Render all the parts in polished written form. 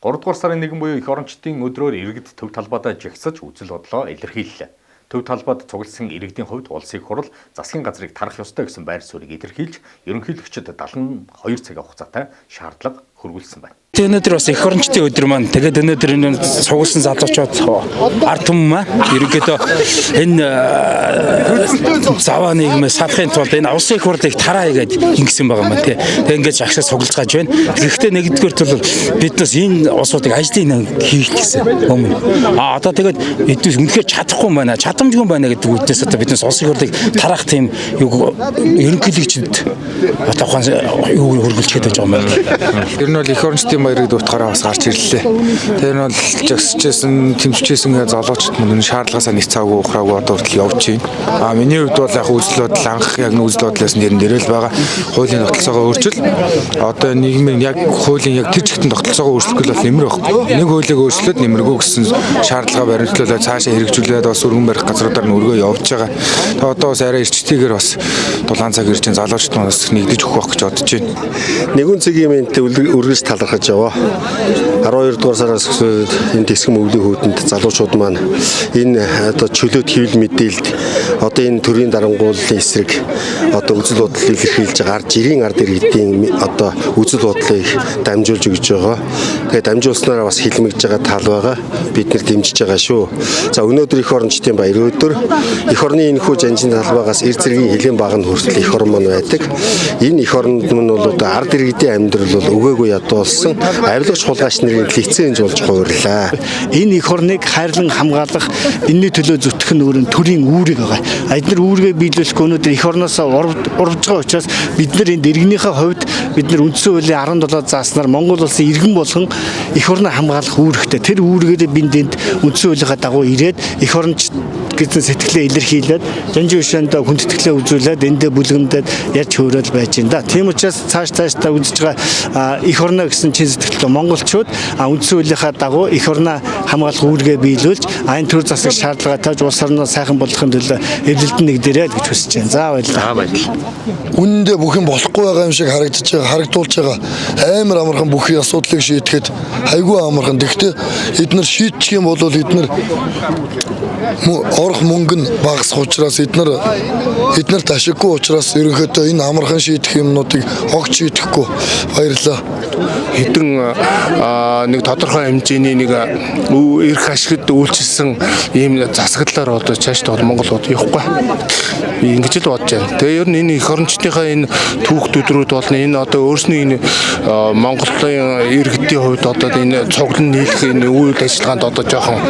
3 дугаар сарын 1 буюу эх орончдын өдрөөр иргэд төв талбайдаа жагсаж үзэл бодлоо илэрхийллээ. Төв талбайд цугласан иргэдийн хувьд улсын их хурал засгийн газрыг тарах ёстой гэсэн байр суурийг илэрхийлж, ерөнхийлөгчид 72 цагийн хугацаатай шаардлага хөрвүүлсэн байна. Өнөөдөр бас эх орончдын өдөр маань. Тэгээд өнөөдөр энэ цугласан залуучууд ард түмэн маань ерөнхийдөө энэ заваа нийгмээ салахын тулд энэ улсын их хурлыг тараа хийгээд ингэсэн байгаа юм тий. Тэгээд ингээд жагсаа цуглаж гаж байна. Тэгэхдээ нэгдүгээр тул биднээс энэ улсуудыг ажлын хийх гэсэн өмнө. А одоо тэгээд эднээс үнэхээр чадахгүй юм байна. Чадамжгүй юм байна гэдэг үднээс одоо биднээс улсын их хурлыг тараах тийм юу ерөнхийлөгчд одоо ухаан юу хөргөлж гээд байж байгаа юм байна. Ер нь бол эх орончдын баярыг дутгаараа бас гарч ирлээ. Тэр нь бол жагсажсэн, тэмцэжсэн залуучууд мөн шаардлагаасаа нэг цаагүй ухраагүй одоо хүртэл явж байна. А миний хувьд бол яг үзэл бодол анх яг үзэл бодлоос нэрэн дээрээ л байгаа. Хуулийн тогтолцоогоо өөрчил. Одоо нийгмийн яг хуулийн яг тэр чигтэн тогтолцоогоо өөрчлөх бол нэмэр байхгүй. Нэг хуулийг өөрчлөөд нэмэргүй гэсэн шаардлага баримтлуулаад цаашаа хэрэгжүүлээд бас өргөн барих газруудаар нь өргөө явж байгаа. Тэгээ одоо бас арай эрчтэйгээр бас дулаан цаг ирж байна. Залуучууд маань бас нэгдэж өгөх байх гэж бодож байна. Нэгүн цэгийн мэнтэй үргэлж талархаж яваа. 12 дугаар сараас өсөөд энэ тэсгэм өвлийн хүүтэнд залуучууд маань энэ одоо чөлөөт хэвлэл мэдээлэлд одоо энэ төрийн дарангууллын эсрэг одоо үзэл бодол илэрхийлж байгаа ард жирийн ард иргэдийн одоо үзэл бодлыг дамжуулж өгч байгаа. Тэгээд дамжуулснараа бас хилмигж байгаа тал байгаа. Бид нэр дэмжиж байгаа шүү. За өнөөдөр эх орончдын баяр өдөр. Эх орны энэхүү жанжин талбайгаас эр зэргийн хилийн баг нь хүртэл эх орн маань байдаг. Энэ эх оронд мөн бол одоо ард иргэдийн амьдрал бол өгөөгүй ядуулсан авилгач хулгайч нарын лиценз болж хувирлаа. Энэ эх орныг хайрлан хамгаалах, энэний төлөө зүтгэх нь өөр нь төрийн үүрэг байгаа. Эднэр үүргээ биелүүлэхгүй өнөөдөр эх орноос урвж байгаа учраас бид нар энд иргэнийхээ хувьд бид нар үндсэн хуулийн 17 зааснаар Монгол улсын иргэн болгон эх орноо хамгаалах үүрэгтэй. Тэр үүргээрээ бинд энд үндсэн хуулийнхаа дагуу ирээд эх оронч гэсэн сэтгэлээ илэрхийлээд жанжин өшөөндөө хүндэтгэлээ үзүүлээд эндээ бүлгэмдээд ярьж хөөрөөл байж байна да. Тийм учраас цааш цаашдаа үзэж байгаа эх орноо гэсэн чин сэтгэлтэй монголчууд үндсэн хуулийнхаа дагуу эх орноо хамгаалах үүргээ биелүүлж энэ төр засаг шаардлага тавьж улс орноо сайхан болгохын төлөө эвлэлдэн нэгдэрэй гэж хүсэж байна. За баярлалаа. Үнэндээ бүх юм болохгүй байгаа юм шиг харагдаж байгаа, харагдуулж байгаа. Амар амархан бүх асуудлыг шийдэхэд айгүй амархан. Тэгэхдээ эднэр шийдчих юм бол эднэр орох мөнгө нь багасах учраас эднэрт ашиггүй учраас ерөнхийдөө энэ амархан шийдэх юмнуудыг огт шийдэхгүй. Баярлалаа. Хэдэн нэг тодорхой хэмжээний нэг эрх ашигт үйлчилсэн ийм засаглалаар одоо цаашдаа бол Монгол бод явахгүй. Би ингэж л бодож байна. Тэгээ ер нь энэ эх орончдынхаа энэ түүх төдрүүд болно. Энэ одоо өөрсний энэ Монголын иргэдийн хувьд одоо энэ цуглан нийлэх энэ үйл ажиллагаанд одоо жоохон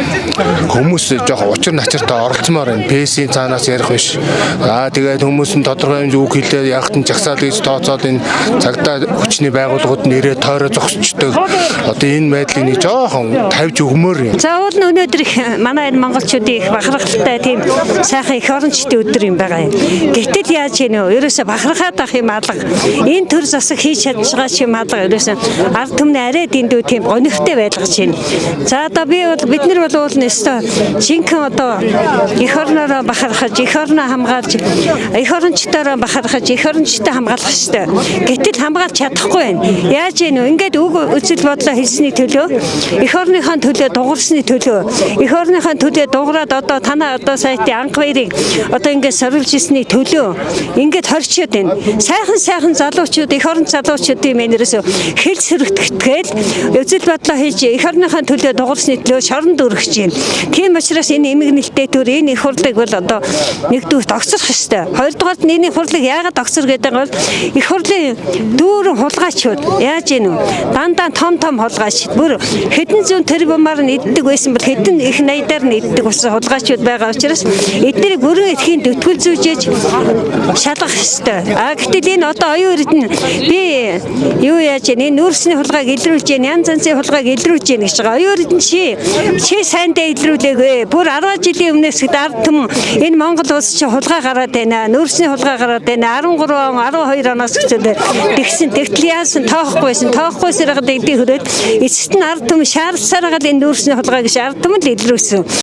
хүмүүс жоохон учир начартай оролцмоор байна. ПС-ийн цаанаас ярих биш. Аа тэгээд хүмүүс нь тодорхой хэмжээ үг хэлээд ягт нь жагсаал гэж тооцоод энэ цагдаа хүчний байгууллагууд нэрээ тойроо зогсчдөг. Одоо энэ байдлыг нэг жоохон тавьж өгмөр юм. За уул нь өнөөдөр их манай энэ монголчуудын их бахархалтай тийм сайхан эх орончдын өдөр юм байгаа юм. Гэтэл яаж юм вэ? Ерөөсө бахархаад ах юм алга. Энэ төр засаг хийж чадж байгаа ч юм алга. Ерөөсө ард түмний арай дэндүү тийм гонигтай байлгаж байна. За одоо би бол бид нар бол уул нь өстой жинхэнэ одоо эх орноороо бахархаж, эх орноо хамгаалж, эх орончдоороо бахархаж, эх орончтой хамгаалах ёстой. Гэтэл хамгаалж чадахгүй байна. Яаж юм вэ? Ингээд үг үзэл бодлоо хэлсний төлөө, эх орныхоо төлөө дугуурсны төлөө, эх орныхоо төлөө дугураад одоо танаа одоо сайтын анх баярыг одоо ингээд сорилж ирсний төлөө ингээд хорчоод байна. Сайхан сайхан залуучууд, эх орон залуучуудын мэн ерөөсөө хэл сөрөгдөхгээл үзэл бодлоо хийж эх орныхоо төлөө дугуурсны төлөө шоронд өргөж байна. Тийм учраас энэ эмгэнэлтэй төр энэ эх хурлыг бол одоо нэгдүгürt огцрох ёстой. Хоёрдугаарт нь энэ хурлыг яагаад огцор гэдэг нь бол эх хурлын дүүрэн хулгайчуд яаж гэнэ вэ? Дандаа том том хулгайч. Бүр хэдэн зуун тэрбумаар нь иддэг байсан бол хэдэн их найдаар нь иддэг болсон хулгайчуд байгаа учраас эднийг бүрэн эрхийн дөтгөл зүүжээж шалгах ёстой. А гэтэл энэ одоо оюун эрдэнэ би юу яаж гэнэ? Энэ нүүрсний хулгайг илрүүлж гэнэ, янз янзын хулгайг илрүүлж гэнэ гэж байгаа. Оюун эрдэнэ чи сайндаа илрүүлээгүй. Бүр 10 жилийн өмнөөс ард түмэн энэ Монгол улс чи хулгай гараад байна. Нүүрсний хулгай гараад байна. 13 он, 12 оноос гэсэлээ тэгсэн. Тэгтэл яасан тоохгүй байсан. Тоохгүй сэрэг дэгдээ хөрөөд эцэст нь ард түмэн шаардсараа л энэ нүүрсний хулгай гэж ард түмэн л илрүүлсэн.